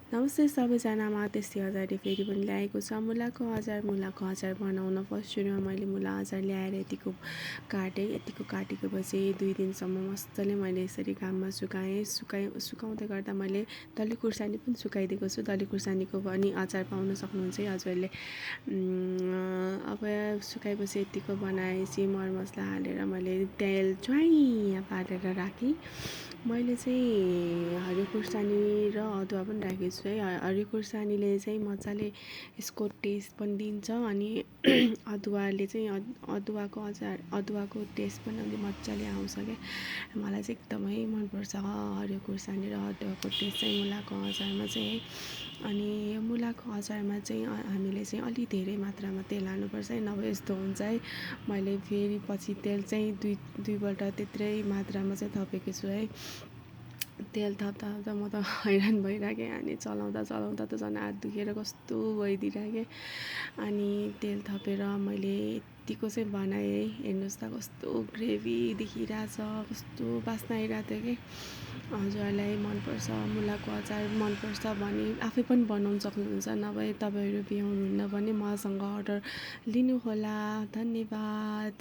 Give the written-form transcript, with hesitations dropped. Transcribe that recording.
नमस्ते सबैजनामा त्यस्तै अचारले फेरि पनि ल्याएको छ मुलाको अचार बनाउन फर्स्ट सुरुमा मैले मुला अचार ल्याएर यतिको काटेपछि 2 दिनसम्म मजाले मैले यसरी घाममा सुकाउँदै गर्दा मैले डल्ले खुर्सानी पनि सुकाइदिएको छु। डल्ले खुर्सानीको पनि अचार पाउन सक्नुहुन्छ हजुरहरूले। अब सुकाएपछि यतिको बनाएपछि मरमसला हालेर मैले तेल ज्वाइँ पारेर राखेँ। मैले चाहिँ हरियो खुर्सानी र अदुवा पनि राखेको छु है। हरियो खुर्सानीले चाहिँ मजाले यसको टेस्ट पनि दिन्छ अनि अदुवाले चाहिँ अदुवाको टेस्ट पनि अलि मजाले आउँछ क्या। मलाई चाहिँ एकदमै मनपर्छ हरियो खुर्सानी र अदुवाको टेस्ट चाहिँ मुलाको अचारमा चाहिँ है। अनि यो मुलाको अचारमा चाहिँ हामीले चाहिँ अलि धेरै मात्रामा तेल हाल्नुपर्छ है, नभए यस्तो हुन्छ है। मैले फेरि पछि तेल चाहिँ दुईपल्ट त्यत्रै मात्रामा चाहिँ थपेको छु है। तेल थप्दा म त हैरान भइरहेँ अनि चलाउँदा त झन् हात दुखेर कस्तो भइदिरहेँ। अनि तेल थपेर मैले यत्तिको चाहिँ बनाएँ है। हेर्नुहोस् त कस्तो ग्रेभी देखिरहेछ, कस्तो बास्ना आइरहेको थियो कि। हजुरहरूलाई मनपर्छ मुलाको अचार मनपर्छ भने आफै पनि बनाउन सक्नुहुन्छ, नभए तपाईँहरू भ्याउनुहुन्न भने मसँग अर्डर लिनुहोला। धन्यवाद।